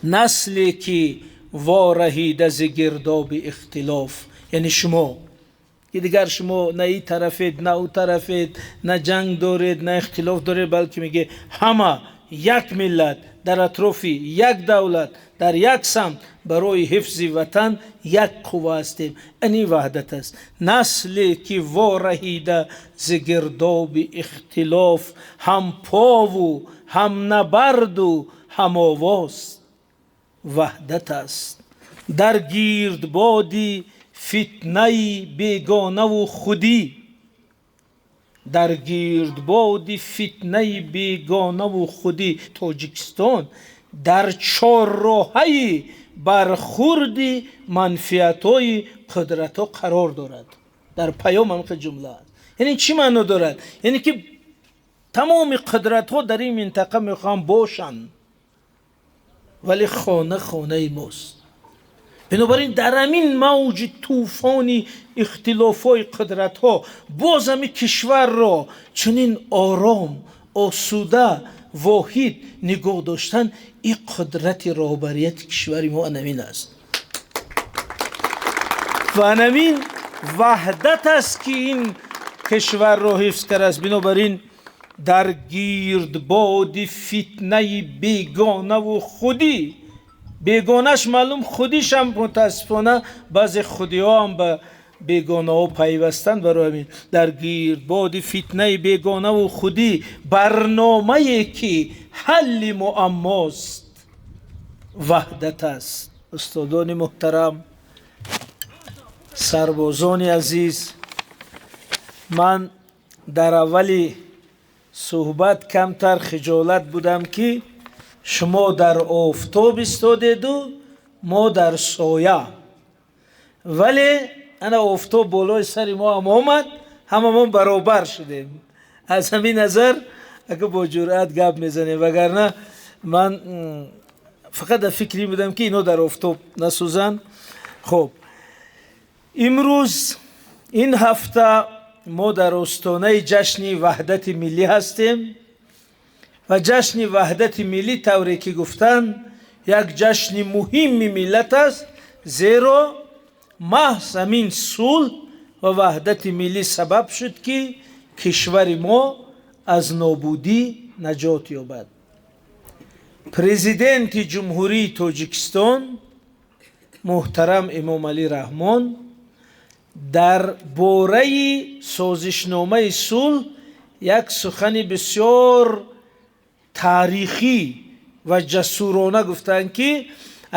Насле ки вораҳида зи гирдоби ихтилоф, яъне шумо ки дигар шумо на ин тарафед, на ӯ тарафед, на ҷанг доред, на ихтилоф доред, балки мегӯяд ҳама як миллат дар атрофи як давлат дар як самт барои ҳифзи ватан як қувва ҳастем. Ин ваҳдат аст. Насле ки вораҳида зи гирдоби ихтилоф, ҳам пову ҳам набарду ҳам овоз, ваҳдат аст. Дар гирдбоди фитнаи бегонаву худӣ, дар гирдбоди фитнаи бегонаву худӣ Тоҷикистон дар чорроҳаи бархурди манфиатҳои қудратҳо қарор дорад. Дар паём ҳамин ҷумла аст. Яъне чӣ маъно дорад? Яъне ки тамоми қудратҳо дар ин минтақа мехоҳанд бошанд, вале хона хонаи мост. Бинобар ин дар ҳамин мавҷи тӯфони ихтилофҳои қудратҳо боз ҳамин кишварро чунин ором, осуда, воҳид нигоҳ доштан, ин қудрати роҳбарияти кишвари мо анамин аст. Ва анамин ваҳдат аст ки ин кишварро ҳифз кардааст. Бинобар ин дар гирдбоди фитнаи бегонаву худӣ, бегонаш маълум, худишам мутаассифона баъзе худиҳо ҳам ба бегонаҳо пайвастанд. Барои ҳамин дар гирдбоди фитнаи бегонаву худӣ барномае ки ҳалли муаммост ваҳдат аст. Устодони муҳтарам, сарбозони азиз, ман дар аввали суҳбат камтар хиҷолат будам ки шумо дар офтоб истодеду мо дар соя, вале ана офтоб болои сари мо ҳам омад, ҳамамон баробар шудем. Аз ҳамин назар агар бо ҷуръат гап мезанем, вагарна ман фақат дар фикри ин будам ки ино дар офтоб насӯзанд. Хуб, имрӯз ин ҳафта мо дар остонаи ҷашни ваҳдати миллӣ ҳастем ва ҷашни ваҳдати миллӣ, тавре ки гуфтанд, як ҷашни муҳимми миллат аст, зеро маҳз ҳамин сулҳ ва ваҳдати миллӣ сабаб шуд ки кишвари мо аз нобудӣ наҷот ёбад. Президенти Ҷумҳурии Тоҷикистон муҳтарам Эмомалӣ Раҳмон дар бораи созишномаи сулҳ як сухани бисёр таърихӣ ва ҷасурона гуфтанд ки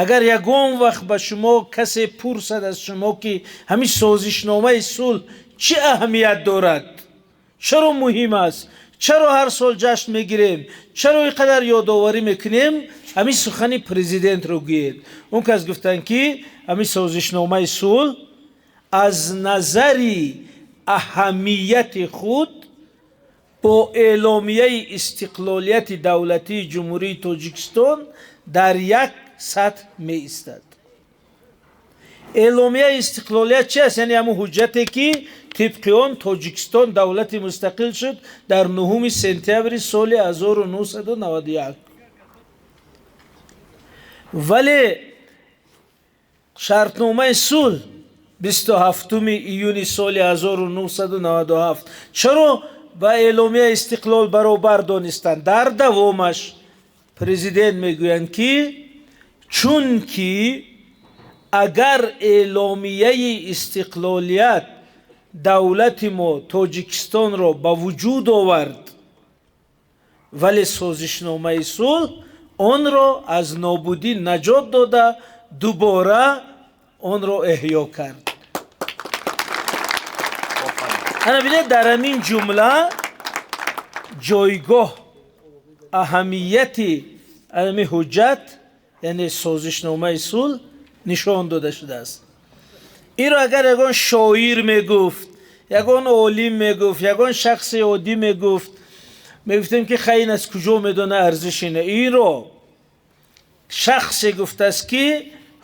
агар ягон вақт ба шумо касе пурсад аз шумо ки ҳамин созишномаи сулҳ чӣ аҳамият дорад, чаро муҳим аст, чаро ҳар сол ҷашн мегирем, чаро ин қадар ёдоварӣ мекунем, ҳамин сухани президентро гӯед. Он кас гуфтанд ки ҳамин созишномаи сулҳ аз назари аҳамияти худ бо эъломияи истиқлолияти давлатии Ҷумҳурии Тоҷикистон дар як сатҳ меистад. Эъломияи истиқлолият чи аст? Яъне ҳамун ҳуҷҷате ки тибқи он Тоҷикистон давлати мустақил шуд дар 9 сентябри соли 1991. Вале шартномаи сулҳ 27 июни соли 1997 чаро ба эъломияи истиқлол баробар донистанд? Дар давомаш президент мегӯянд ки чунки агар эъломияи истиқлолият давлати мо Тоҷикистонро ба вуҷуд овард, вале созишномаи сулҳ онро аз нобудӣ наҷот дода, дубора онро эҳё кард. Ана бинед, дар ҳамин ҷумла ҷойгоҳ, аҳамияти ҳамин ҳуҷҷат, яъне созишномаи сулҳ нишон дода шудааст. Инро агар ягон шоир мегуфт, ягон олим мегуфт, ягон шахси оддӣ мегуфт, мегуфтем ки хай, ин аз куҷо медона арзиши ина? Инро шахсе гуфтааст ки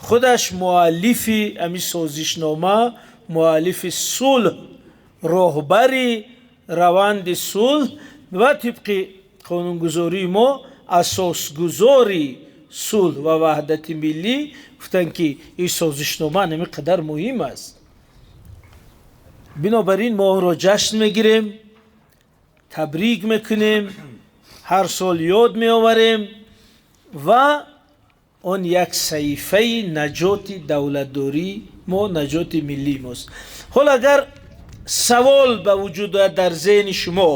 худаш муаллифи ҳамин созишнома, муаллифи сулҳ, роҳбари раванди сулҳ ва тибқи қонунгузории мо асосгузори сулҳ ва ваҳдати миллӣ гуфтанд, ки ин созишнома ҳамин қадар муҳим аст. Бинобар ин мо онро ҷашн мегирем, табрик мекунем, ҳар сол ёд меоварем ва он як саҳифаи наҷоти давлатдории мо, наҷоти миллии мост. Ҳол агар савол ба вуҷуд ояд дар зеҳни шумо,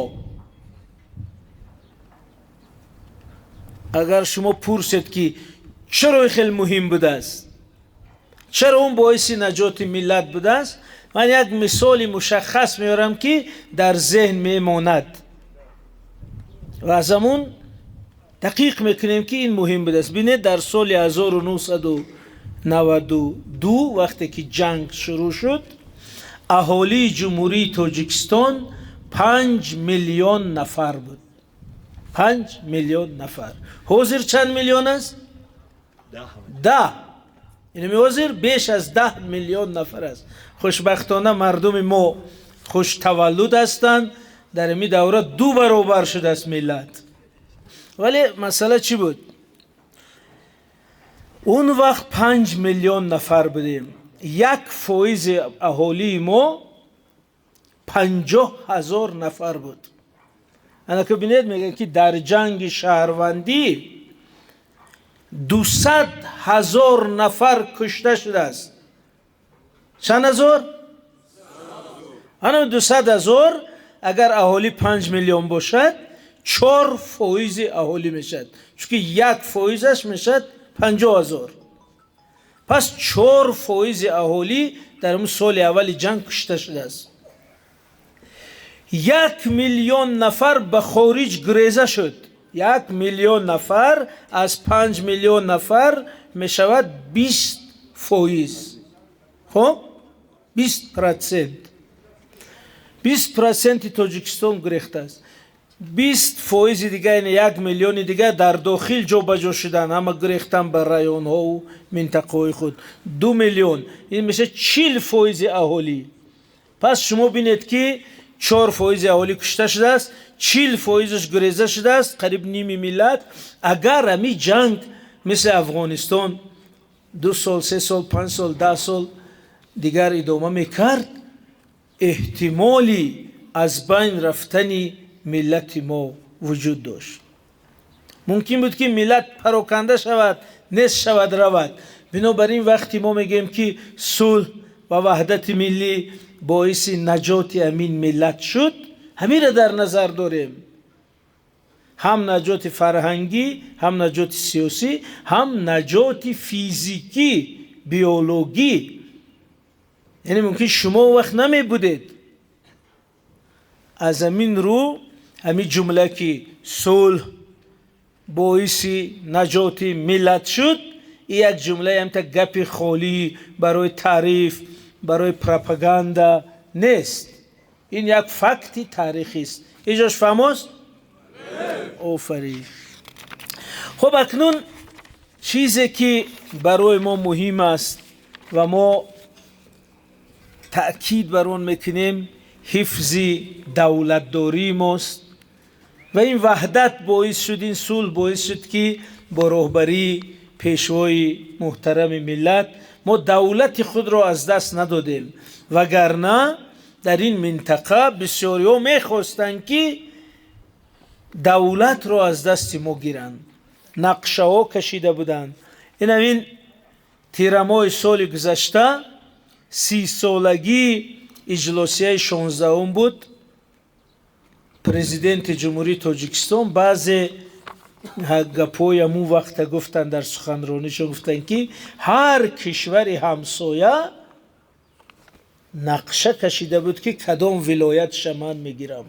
агар шумо пурсед, ки чаро хеле муҳим будааст, чаро он боиси наҷоти миллат будааст, ман як мисоли мушаххас меорам, ки дар зеҳн мемонад ва аз ҳамун дақиқ мекунем, ки ин муҳим будааст. Бинед, дар соли 1992, вақте ки ҷанг шурӯъ шуд, аҳолии Ҷумҳурии Тоҷикистон 5 миллион нафар буд. 5 миллион нафар. Ҳозир чанд миллион аст? 10. Яъне ҳозир беш аз 10 миллион нафар аст. Хушбахтона, мардуми мо хуштаваллуд ҳастанд. Дар ин давра ду баробар шудааст миллат. Вале масъала чӣ буд? Он вақт 5 миллион нафар будем, 1 фоизи аҳолии мо 50 000 нафар буд. Анака бинед, мегӯянд, ки дар ҷанги шаҳрвандӣ 200 000 нафар кушта шудааст. Чанд ҳазор? Ана 200 000. Агар аҳолӣ 5 миллион бошад, 4 фоизи аҳолӣ мешавад, чунки 1 фоизаш мешавад 50 000. Пас 4 фоизи аҳолӣ дар он соли аввали ҷанг кушта шудааст. 1 миллион нафар ба хориҷ гуреза шуд. 1 миллион нафар аз 5 миллион нафар мешавад 20%. Хоб, 20%, 20%-и Тоҷикистон гурехтааст. 20 фоизи дига, яъне 1 миллиони дига, дар дохил ҷобаҷо шуданд, ҳама гурехтан ба районҳову минтақаҳои худ. 2 миллион, ин мешавад 40 фоизи аҳолӣ. Пас шумо бинед, ки 4 фоизи аҳолӣ кушта шудааст, 40 фоизаш гуреза шудааст, қариб ними миллат. Агар ҳами ҷанг мисли Афғонистон 2 сол, 3 сол, 5 сол, 10 сол дигар идома мекард, эҳтимоли аз байн рафтани миллати мо вуҷуд дошт. Мумкин буд, ки миллат пароканда шавад, нест шавад, равад. Бинобар ин вақте мо мегӯем, ки сулҳ ва ваҳдати миллӣ боиси наҷоти ҳамин миллат шуд, ҳаминро дар назар дорем: ҳам наҷоти фарҳангӣ, ҳам наҷоти сиёсӣ, ҳам наҷоти физикӣ, биологӣ. Яъне мумкин шумо он вақт намебудед. Аз ҳамин рӯ ҳамин ҷумла, ки сулҳ боиси наҷоти миллат шуд, ин як ҷумлаи ҳамта гапи холӣ барои таъриф, барои пропаганда нест, ин як факти таърихист. Иҷош фаҳмост? Офарин. Хуб, акнун чизе ки барои мо муҳим аст ва мо таъкид бар он мекунем, ҳифзи давлатдории мост. Ва ин ваҳдат боис шуд, ин сулҳ боис шуд, ки бо роҳбарии пешвои муҳтарами миллат мо давлати худро аз даст надодем. Вагарна дар ин минтақа бисёриҳо мехостанд, ки давлатро аз дасти мо гиранд, нақшаҳо кашида буданд. Ин ҳамин тирамоҳи соли гузашта 30-солагии иҷлосияи 16-ум буд. Президенти Ҷумҳурии Тоҷикистон баъзе гапҳои ҳамун вақта гуфтанд, дар суханронишон гуфтанд, ки ҳар кишвари ҳамсоя нақша кашида буд, ки кадом вилоятша ман мегирам,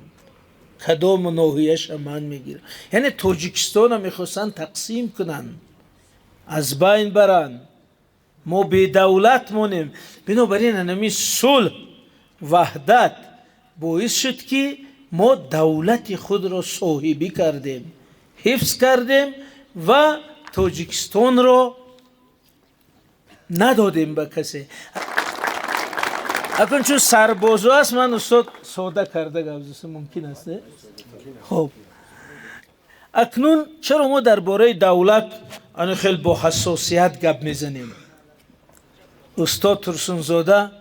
кадом ноҳияша ман мегирам. Яъне Тоҷикистона мехостанд тақсим кунанд, аз байн баранд, мо бедавлат монем. Бинобар ин ҳамин сулҳ, ваҳдат боис шуд, ки мо давлати худро соҳибӣ кардем, ҳифз кардем ва Тоҷикистонро надодем ба касе. Акун чун сарбозо аст, ман, устод, сода карда гап заса мумкин аст, не? Хуб. Акнун чаро мо дар бораи давлат ана хел бо ҳассосият гап мезанем? Устод Турсунзода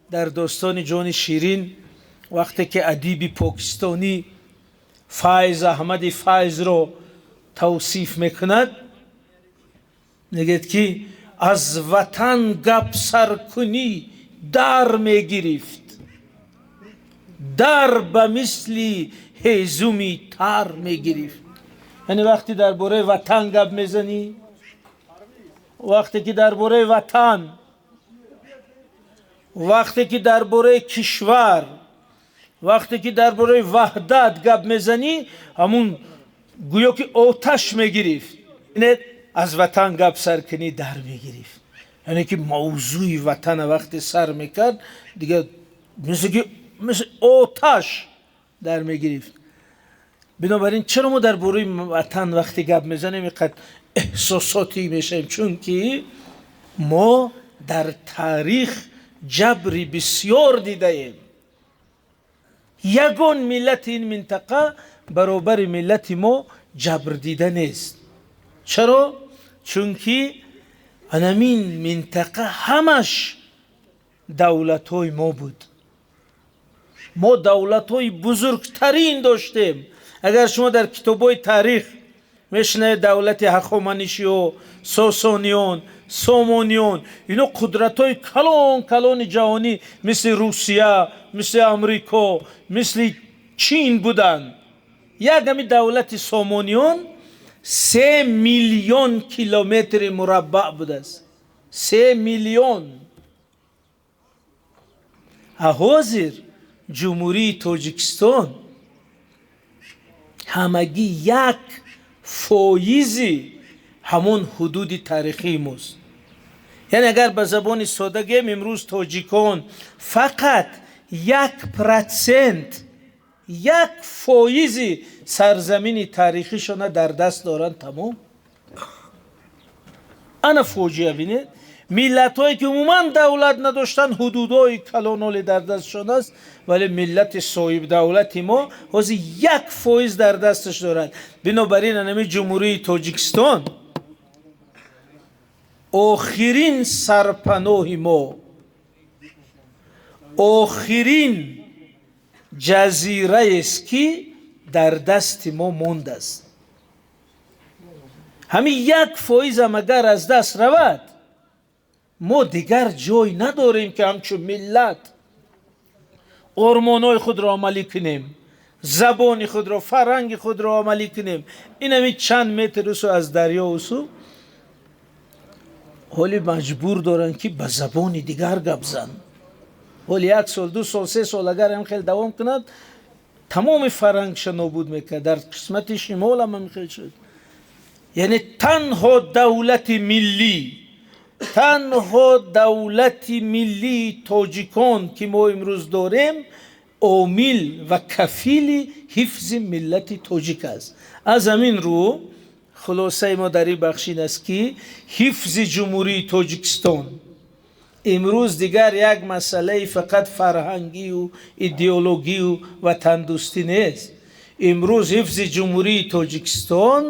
дар достони «Ҷони Ширин», вақте ки адиби покистонӣ Файз Аҳмади Файзро тавсиф мекунад, мегӯяд, ки аз ватан гап сар кунӣ, дар мегирифт, дар ба мисли ҳезуми тар мегирифт. Яъне вақте дар бораи ватан гап мезанӣ, вақте ки дар бораи ватан, вақте ки дар бораи кишвар, вақте ки дар бораи ваҳдат гап мезанӣ, ҳамун гӯё ки оташ мегирифт. Аз ватан гап сар кунӣ, дар мегирифт. Яъне ки мавзӯи ватана вақте сар мекард, дигар мисли ки мисли оташ дар мегирифт. Бинобар ин чаро мо дар бораи ватан вақте гап мезанем, инқадр эҳсосотӣ мешавем? Чунки мо дар таърих ҷабри бисёр дидаем. Ягон миллати ин минтақа баробари миллати мо ҷабрдида нест. Чаро? Чунки анамин минтақа ҳамаш давлатҳои мо буд. Мо давлатҳои бузургтарин доштем. Агар шумо дар китобҳои таърих мешунавед, давлати Ҳахоманишиё, Сосониён, Сомониён, ино қудратҳои калон калони ҷаҳонӣ, мисли Русия, мисли Амрико, мисли Чин буданд. Як ҳами давлати Сомониён 3 миллион километри мураббаъ будааст, 3 миллион. А ҳозир Ҷумҳурии Тоҷикистон ҳамагӣ 1 фоизи ҳамон ҳудуди таърихии мост. Яъне агар ба забони сода гӯем, имрӯз тоҷикон фақат 1%, 1 фоизи сарзамини таърихишона дар даст доранд, тамом. Ана фоҷиа бинед: миллатҳое ки умуман давлат надоштанд, ҳудудҳои калоноле дар дастшон аст, вале миллати соҳибдавлати мо ҳозир 1% дар дасташ дорад. Бинобар ин анами Ҷумҳурии Тоҷикистон охирин сарпаноҳи мо, охирин ҷазираест, ки дар дасти мо мондааст. Ҳамин 1 фоизам агар аз даст равад, мо дигар ҷой надорем, ки ҳамчун миллат ормонҳои худро амалӣ кунем, забони худро, фарҳанги худро амалӣ кунем. Инами чанд метр усу аз дарё усу ҳоли маҷбур доранд, ки ба забони дигар гап зан. Ҳоли як сол, 2 сол, 3 сол агар ҳам хел давом кунад, тамоми фарҳангша нобуд мекунад. Дар қисмати шимол ҳам ҳамин хел шуд. Яъне танҳо давлати миллӣ, танҳо давлати миллии тоҷикон, ки мо имрӯз дорем, омил ва кафили ҳифзи миллати тоҷик аст. Аз ҳамин рӯ хулосаи мо дар ин бахш ин аст, ки ҳифзи Ҷумҳурии Тоҷикистон имрӯз дигар як масъалаи фақат фарҳангию идеологию ватандӯстӣ нест. Имрӯз ҳифзи Ҷумҳурии Тоҷикистон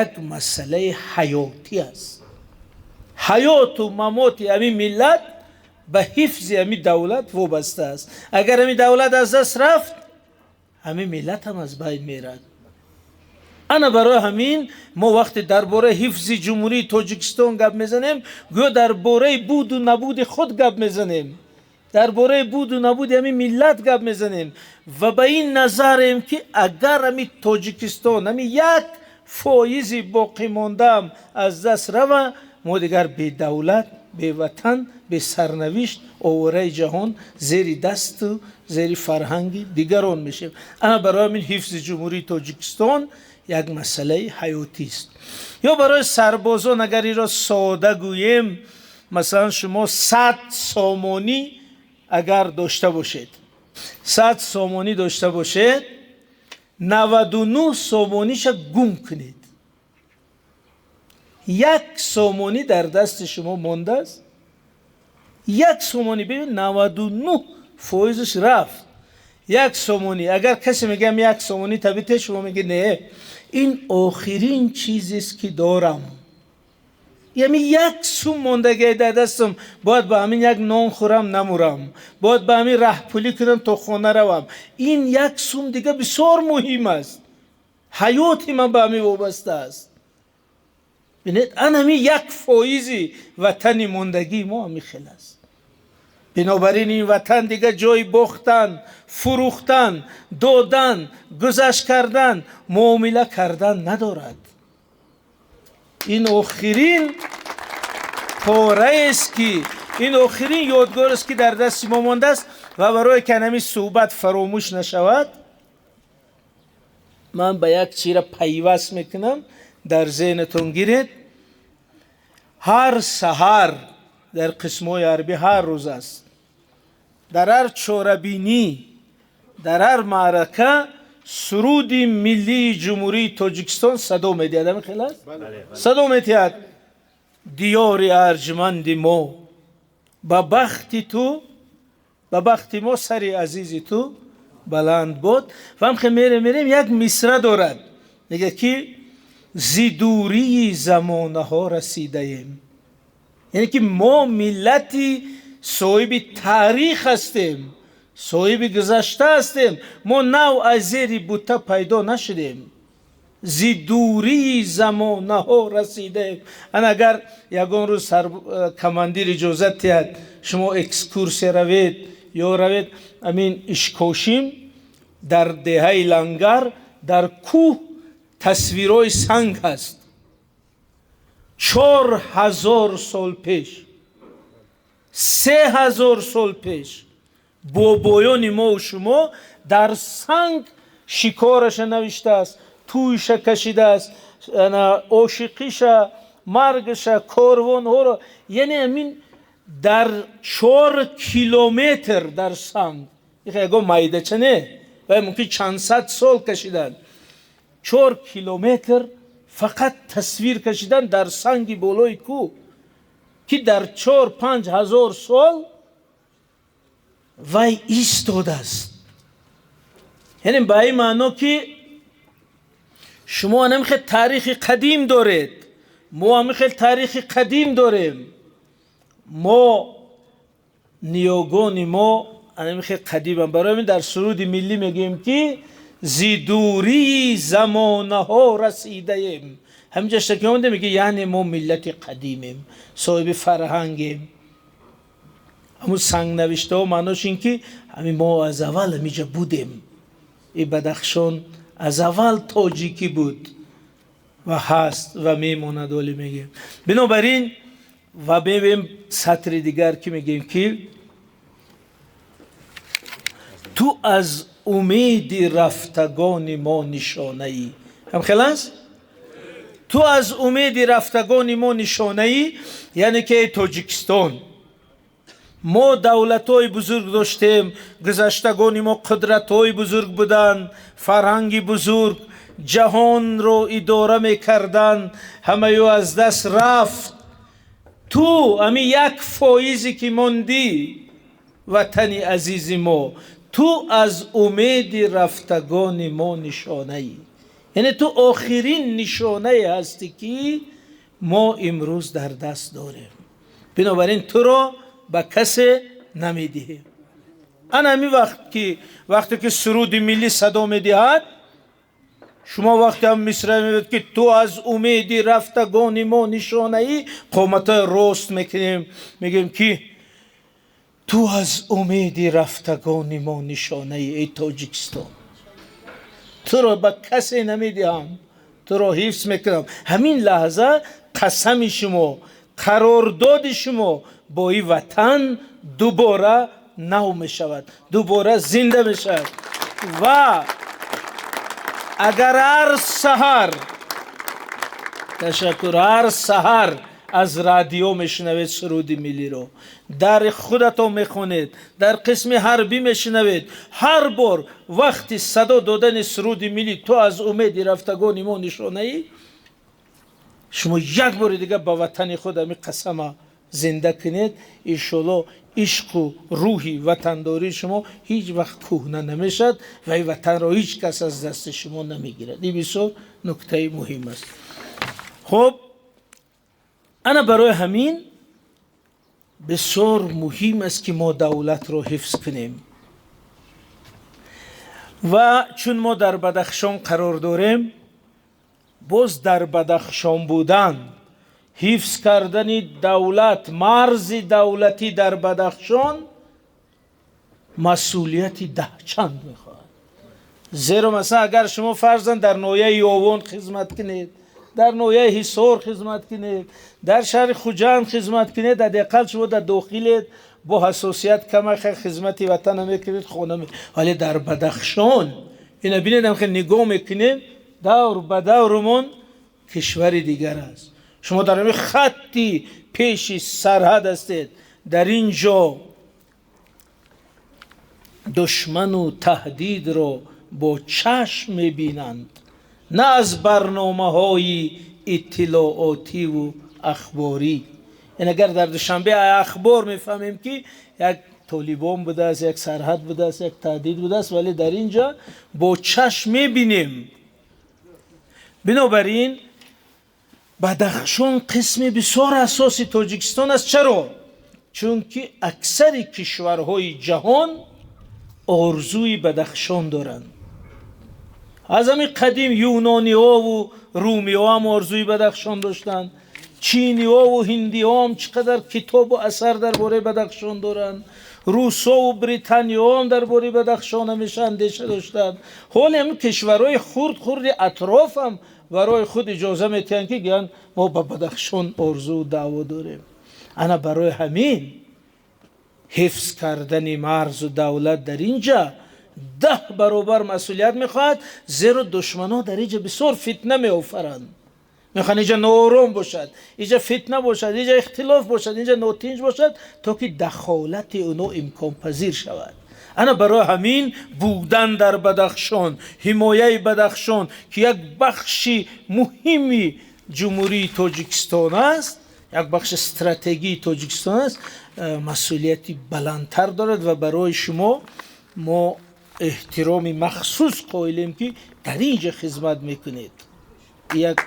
як масъалаи ҳаётӣ аст. Ҳаёту мамоти ҳамин миллат ба ҳифзи ҳамин давлат вобаста аст. Агар ҳамин давлат аз даст рафт, ҳамин миллат ҳам аз байн мерад. Ана барои ҳамин мо вақте дар бораи ҳифзи Ҷумҳурии Тоҷикистон гап мезанем, гӯё дар бораи буду набуди худ гап мезанем, дар бораи буду набуди ҳамин миллат гап мезанем ва ба ин назарем, ки агар ҳамин Тоҷикистон, ҳамин 1 фоизи боқӣ мондаам аз даст рава, мо дигар бедавлат, беватан, бесарнавишт, овораи ҷаҳон, зери дасту зери фарҳанги дигарон мешавем. Ана барои ҳамин ҳифзи Ҷумҳурии Тоҷикистон як масъалаи ҳаётист. Ё барои сарбозон агар инро сода гӯем, масалан, шумо 100 сомонӣ агар дошта бошед, 100 сомонӣ дошта бошед, 99 сомониша гум кунед, 1 сомонӣ дар дасти шумо мондааст. 1 сомонӣ, бибин, 99 фоизаш рафт, 1 сомонӣ. Агар касе мегӯям, 1 сомонӣ табите, шумо мегӯед, не. Ин охирин чизест, ки дорам. Яъне як сум мондагӣ дар дастам, бояд ба ҳамин як нон хӯрам, намурам, бояд ба ҳамин раҳпулӣ кунам, то хона равам. Ин як сум дига бисёр муҳим аст, ҳаёти ман ба ҳамин вобаста аст. Бинед, ан ҳамин 1 фоизи ватани мондагии мо ҳамин хел аст. Бинобар ин ин ватан дига ҷои бохтан, фурӯхтан, додан, гузашт кардан, муомила кардан надорад. Ин охирин пораест, ки ин охирин ёдгорест, ки дар дасти мо мондааст. Ва барое ки ҳамин суҳбат фаромӯш нашавад, ман ба як чира пайваст мекунам, дар зеҳнатон гиред. Ҳар саҳар дар қисмҳои ҳарбӣ, ҳар рӯз аст, дар ҳар чорабинӣ, дар ҳар маърака суруди миллии Ҷумҳурии Тоҷикистон садо медиҳад. Ҳамин хел аст, садо медиҳад: «Диёри арҷманди мо, ба бахти ту, ба бахти мо, сари азизи ту баланд бод». Ва ҳам хел мерем, мерем, як мисра дорад, мегӯяд, ки «зи дурии замонаҳо расидаем». Яъне ки мо миллати соҳиби таърих ҳастем, соҳиби гузашта ҳастем, мо нав аз зери бута пайдо нашудем. «Зи дурии замонаҳо расидаем». Ан агар ягон рӯз командир иҷозат диҳад, шумо экскурсия равед ё равед амин Ишкошим, дар деҳаи Лангар, дар кӯҳ тасвирҳои санг ҳаст, 4000 сол пеш, 3000 сол пеш бобоёни мову шумо дар санг шикораша навиштааст, тӯйша кашидааст, ошиқиша, маргша, корвонҳоро. Яъне амин дар 4 километр дар санг, ягон майдача не, ва мумкин чанд сад сол кашиданд, 4 километр фақат тасвир кашидан дар санги болои кӯҳ, ки дар 4-5 ҳазор сол вай истодааст. Яъне ба ин маъно, ки шумо ҳамин хел таърихи қадим доред, мо ҳамин хел таърихи қадим дорем, мо ниёгони мо ҳамин хел қадимам. Барои ҳамин дар суруди миллӣ мегӯем, ки «зи дурии замонаҳо расидаем». Ҳаминҷа ки омада, мега, яъне мо миллати қадимем, соҳиби фарҳангем. Ҳамун сангнавиштаҳо маънош ин ки ҳамин мо аз аввал ҳамиҷа будем. И Бадахшон аз аввал тоҷикӣ буд ва ҳаст ва мемонад. Оле мегӯем, бинобар ин ва мебинем сатри дигар, ки мегӯем, ки «ту аз умеди рафтагони мо нишонаӣ». Ҳам хел аст: «Ту аз умеди рафтагони мо нишонаӣ». Яъне ки, эй Тоҷикистон, мо давлатҳои бузург доштем, гузаштагони мо қудратҳои бузург буданд, фарҳанги бузург, ҷаҳонро идора мекарданд, ҳамаё аз даст рафт. Ту ҳамин 1 фоизе ки мондӣ, ватани азизи мо, ту аз умеди рафтагони мо нишонаӣ. Яъне ту охирин нишонае ҳастӣ, ки мо имрӯз дар даст дорем. Бинобар ин туро ба касе намедиҳем. Ана ҳамин вақт ки, вақте ки суруди миллӣ садо медиҳад, шумо вақте ҳам мисра мебинед, ки «ту аз умеди рафтагони мо нишонаӣ», қоматҳои рост мекунем, мегӯем, ки «ту аз умеди рафтагони мо нишонаӣ, эй Тоҷикистон, туро ба касе намедиҳам, туро ҳифз мекунам». Ҳамин лаҳза қасами шумо, қарордоди шумо бо ин ватан дубора нав мешавад, дубора зинда мешавад. Ва агар ҳар саҳар, ташаккур, ҳар саҳар аз радио мешунавед суруди миллиро, дар худатон мехонед, дар қисми ҳарбӣ мешунавед, ҳар бор вақти садо додани суруди миллӣ, «ту аз умеди рафтагони мо нишонаӣ», шумо як бори дигар ба ватани худ ҳамин қасама зинда кунед, иншоалло. Ишқу рӯҳи ватандории шумо ҳеҷ вақт кӯҳна намешавад ва ин ватанро ҳеҷ кас аз дасти шумо намегирад. Ин бисёр нуктаи муҳим аст. Хуб, ана барои ҳамин бисёр муҳим аст, ки мо давлатро ҳифз кунем. Ва чун мо дар Бадахшон қарор дорем, боз дар Бадахшон будан, ҳифз кардани давлат, марзи давлатӣ дар Бадахшон масъулияти даҳчанд мехоҳад. Зеро, масалан, агар шумо фарзан дар ноҳияи Ёвон хизмат кунед, дар ноҳияи Ҳисор хизмат кунед, дар шаҳри Хуҷанд хизмат кунед, ҳадди ақал шумо дар дохилед, бо ҳассосият камака хизмати ватана мекунед, хона. Вале дар Бадахшон ина бинед, ам нигоҳ мекунем, давр ба даврумон кишвари дигар аст. Шумо дар ҳамин хатти пеши сарҳад ҳастед. Дар ин ҷо душману таҳдидро бо чашм мебинанд, на аз барномаҳои иттилоотиву ахборӣ. Ин агар дар Душанбе ахбор мефаҳмем, ки як толибон будааст, як сарҳад будааст, як таҳдид будааст, вале дар ин ҷо бо чашм мебинем. Бинобар ин Бадахшон қисми бисёр асоси Тоҷикистон аст. Чаро? Чунки аксари кишварҳои ҷаҳон орзуи Бадахшон доранд. Аз ҳамин қадим юнониҳову румиҳо ҳам орзуи Бадахшон доштанд, чиниҳову ҳиндиҳоам чӣ қадар китобу асар дар бораи Бадахшон доранд, русову британиёам дар бораи Бадахшон ҳамеша андеша доштанд. Ҳоле ҳамин кишварҳои хурд хурди атрофам барои худ иҷоза метиҳанд, ки гӯянд, мо ба Бадахшон орзуу даъво дорем. Ана барои ҳамин ҳифз кардани марзу давлат дар ин ҷа 10 баробар масъулият мехоҳад, зеро душманҳо дар инҷа бисёр фитна меофаранд. Мехоҳанд инҷа ноором бошад, инҷа фитна бошад, инҷа ихтилоф бошад, инҷа нотинҷ бошад, то ки дахолати оно имконпазир шавад. Ана барои ҳамин будан дар Бадахшон, ҳимояи Бадахшон, ки як бахши муҳими Ҷумҳурии Тоҷикистон аст, як бахши стратегии Тоҷикистон аст, масъулияти баландтар дорад. Ва барои шумо мо эҳтироми махсус қоилем, ки дар ин ҷа хизмат мекунед. Як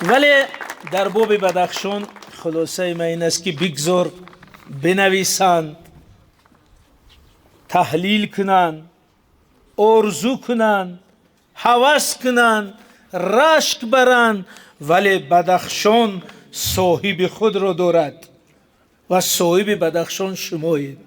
вале дар боби Бадахшон хулосаи ман ин аст, ки бигзор бинависанд, таҳлил кунанд, орзу кунанд, ҳавас кунанд, рашк баранд, вале Бадахшон соҳиби худро дорад ва соҳиби Бадахшон шумоед.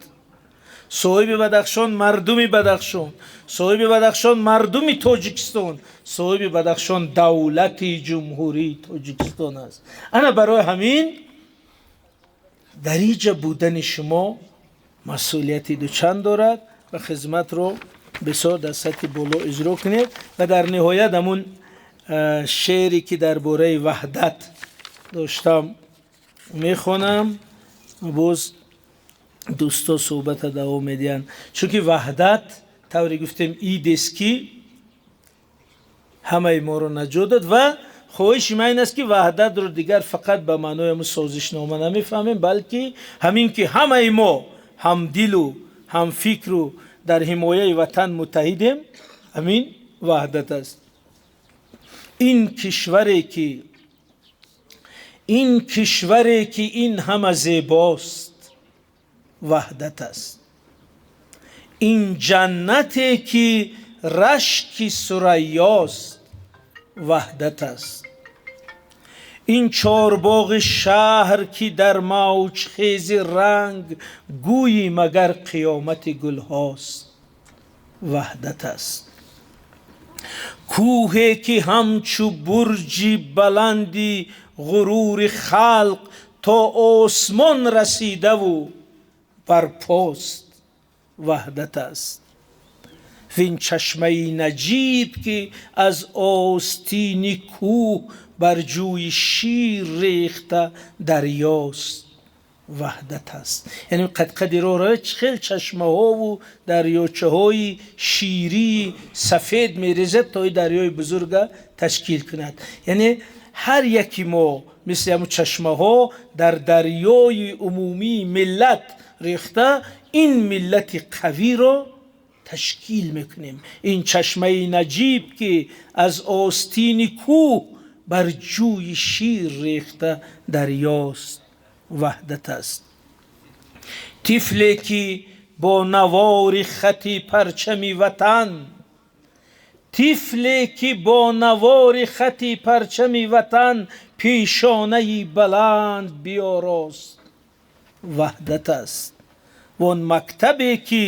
Соҳиби Бадахшон мардуми Бадахшон, соҳиби Бадахшон мардуми Тоҷикистон, соҳиби Бадахшон давлати Ҷумҳурии Тоҷикистон аст. Ана барои ҳамин дар иҷа будани шумо масъулияти дучанд дорад ва хизматро бисёр дар сатҳи боло иҷро кунед. Ва дар ниҳоят ҳамун шеъре, ки дар бораи ваҳдат доштам, мехонам. Боз дӯсто суҳбата давом медиҳанд, чунки ваҳдат, тавре гуфтем, идест, ки ҳамаи моро наҷот дод. Ва хоҳиши ман ин аст, ки ваҳдатро дигар фақат ба маънои ҳамун созишнома намефаҳмем, балки ҳамин ки ҳамаи мо ҳамдилу ҳамфикру дар ҳимояи ватан муттаҳидем, ҳамин ваҳдат аст. Ин кишваре, ки ин ҳама зебост, ваҳдат аст. Ин ҷаннате, ки рашки Сурайёст, ваҳдат аст. Ин чорбоғи шаҳр, ки дар мавҷхези ранг гӯйӣ магар қиёмати гулҳост, ваҳдат аст. Кӯҳе, ки ҳамчу бурҷи баланди ғурури халқ то осмон расидаву барпост, ваҳдат аст. Вин чашмаи наҷиб, ки аз остини кӯҳ бар ҷӯи шир рехта дарёст, ваҳдат аст. Яъне қадқади роҳ равед, хел чашмаҳову дарёчаҳои ширии сафед мерезад, то и дарёи бузурга ташкил кунад. Яъне ҳар яки мо мисли ҳамун чашмаҳо дар дарёи умумии миллат рехта ин миллати қавиро ташкил мекунем. Ин чашмаи наҷиб, ки аз остини кӯҳ бар ҷӯи шир рехта дарёст, ваҳдат аст. Тифле ки бо навори хати парчами ватан, тифле ки бо навори хати парчами ватан пешонаи баланд биёрост, ваҳдат аст. Он мактабе ки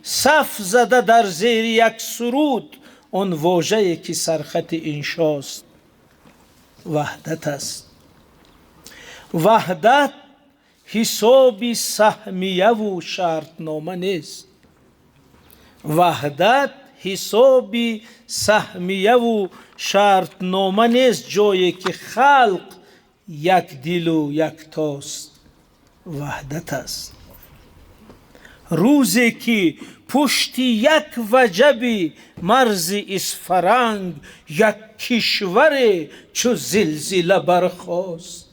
саф зада дар зери як суруд, он вожае ки сархати иншост, ваҳдат аст. Ваҳдат ҳисоби саҳмияву шартнома нест. Ваҳдат ҳисоби саҳмияву шартнома нест, ҷое ки халқ якдилу яктост, ваҳдат аст. Рӯзе ки пушти як ваҷаби марзи Исфаранг як кишваре чу зилзила бархост,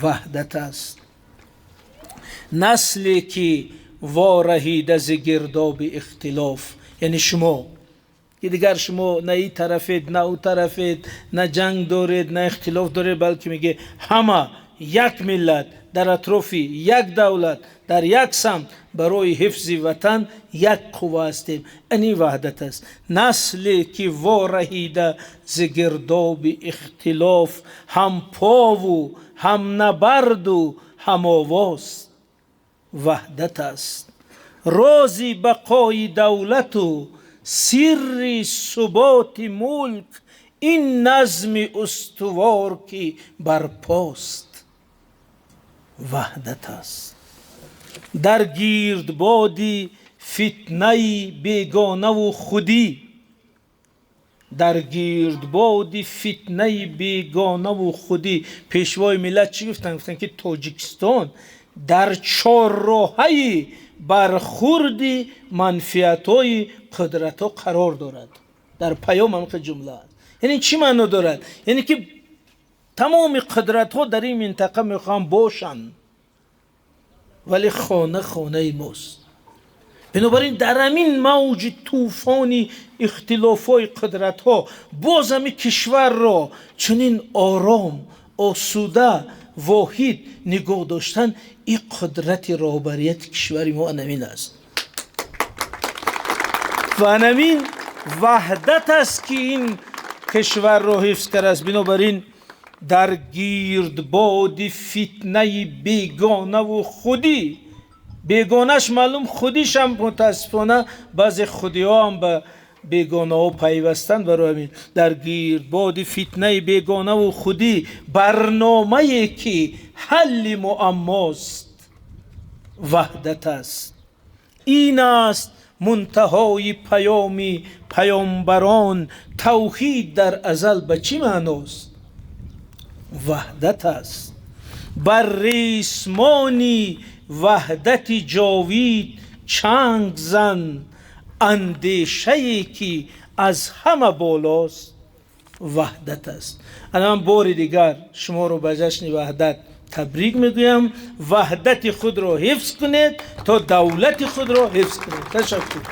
ваҳдат аст. Насле ки вораҳида зи гирдоби ихтилоф, яъне шумо, ки дигар шумо на ин тарафед, на ӯ тарафед, на ҷанг доред, на ихтилоф доред, балки меге ҳама як миллат дар атрофи як давлат, дар як самт барои ҳифзи ватан як қувва ҳастем. Ин ваҳдат аст. Насле ки вораҳида зи гирдоби ихтилоф, ҳам пову ҳам набарду ҳам овост, ваҳдат аст. Рози бақои давлату сирри суботи мулк ин назми устувор ки барпост, ваҳдат аст. Дар гирдбоди фитнаи бегонаву худӣ, дар гирдбоди фитнаи бегонаву худӣ, Пешвои миллат чӣ гуфтанд? Гуфтанд, ки Тоҷикистон дар чорроҳаи бархурди манфиатҳои қудратҳо қарор дорад. Дар паём ҳамин ҷумла аст. Яъне чӣ маъно дорад? Яъне ки тамоми қудратҳо дар ин минтақа мехоҳанд бошанд, вале хона хонаи мост. Бинобар ин дар ҳамин мавҷи тӯфони ихтилофҳои қудратҳо боз ҳамин кишварро чунин ором, осуда, воҳид нигоҳ доштан, ин қудрати роҳбарияти кишвари мо анамин аст ва анамин ваҳдат аст, ки ин кишварро ҳифз кардааст. Бинобар ин дар гирдбоди фитнаи бегонаву худӣ, бегонаш маълум, худишам мутаассифона баъзе худиҳо ҳам ба бегонаҳо пайвастанд. Барои ҳамин дар гирдбоди фитнаи бегонаву худӣ барномае ки ҳалли муаммост, ваҳдат аст. Ин аст мунтаҳои паёми паёмбарон. Тавҳид дар азал ба чӣ маъност? Ваҳдат аст. Бар ресмони ваҳдати ҷовид чанг зан, андешае ки аз ҳама болост, ваҳдат аст. Ана ман бори дигар шуморо ба ҷашни ваҳдат табрик мегӯям. Ваҳдати худро ҳифз кунед, то давлати худро ҳифз кунед. Ташаккур.